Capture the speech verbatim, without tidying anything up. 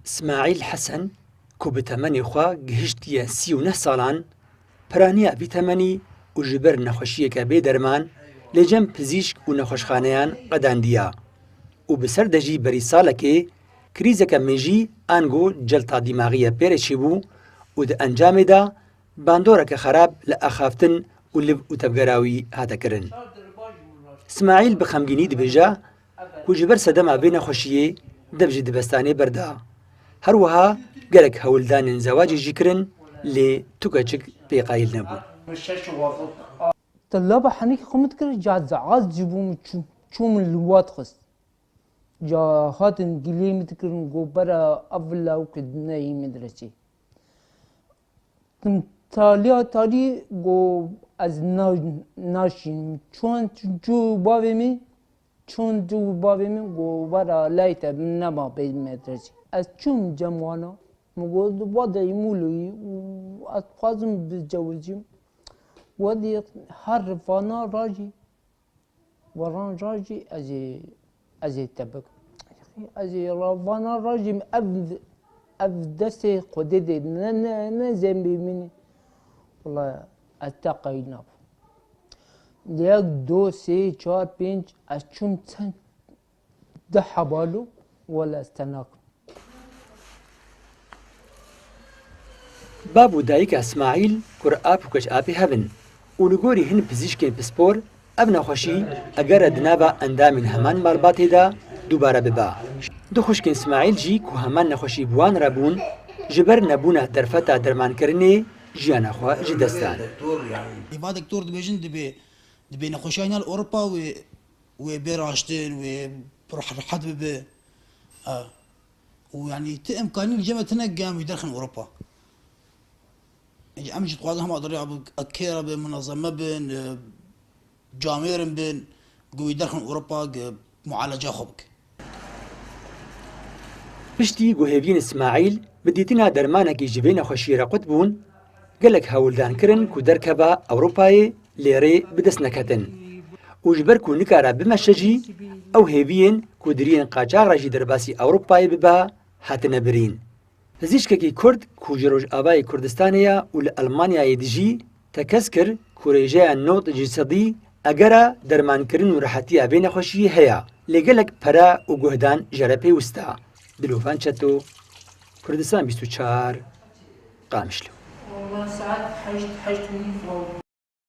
Smaîl Hesen, ku bi temenê xwe gihiştiye sî û neh salan, piraniya vî temenî û ji ber nexweşiyeke bê derman li cem pizîşk û nexweşxaneyan qedandiya û bi ser de jî berî salekê krîzeke mejî ango celta dîmaxiye pê re çêbû û di encamê de bandoreke xerab li axaftin û liv û tevgera wî hate kirin. Smaîl bi xemgînî dibêje ku ji ber sedema vê nexweşiyê dev ji dibestanê berda. Her wiha gelek hewldanên zewacê jî kirin, lê tu keçik pê qayîl nebûn. Tellaba henekî xwe min dikir, ca zehaz jî bû min çû, çû min li wat xist. Ca hatin giliyê min dikirin, got, bera ev lawikê dineyî medresê. Tim taliya talî, got, ez na-, naşînim. Çûn cû bavê min, çûn cû bavê min, got, bera lay te nema bê medresê. Ez çûm cem wana. Min got, vadeyî mûloyî û ez dixwazim bicewizîm. Vadî her vana rajî. Weran rajî ez ê, ez ê te bikim. Ez ê ra-, vana rajî ev, ev destê Xwedê de ne, ne, ne zembê min e. Wela ez te qeyîl nabim. Yek, do, sê, çar, pênc, ez çûm çend deh hebalo, wela ez te nakim. Bab û dayika Smaîl kur ap û keç apê hev in û li gorî hin pizîşkên pispor ev nexweşî egere di nava endamên heman malbatê de dubare biba. Du xwişkên Smaîl jî ku heman nexweşî bi wan re bûn, ji ber nebûna derfeta dermankirinê jiyana xwe ji dest dan. Êva doktor dibêjin dibê, dibê nexweşiya hîna li Ewropa wê, wê bê raştin, wê rehet bibe. Ha. Û, yanî, ti imkanî li cem me tune, em wî derxin Ewropa. Îca em jî dixwazin hema di rêya bi kêra bin, munezeme bin, e, camêrin bin, ku wî derxin Ewropa, ku mualeca xwe bike. Piştî guhêviyên Îsmaîl bi dîtina dermanekî ji vê nexweşiyê re qut bûn, gelek hewldan kirin ku derkeva Ewropayê, lê rê bi dest neketin. Û ji ber ku nikare bimeşe jî, ew hêviyên ku di riyên qaçax re jî derbasî Ewropayê bibe, hatine birîn. Pizîşkekî Kurd ku ji Rojavayê Kurdistanê ye û li Elmanyayê dijî, tekez kir ku rêjeya nod ji sedî egera dermankirin û rehetiya vê nexweşiyê heye, lê gelek pere û guhdan jê re pêwist e. Dilovan Çeto, Kurdistan bîst û çar, Qamişlo.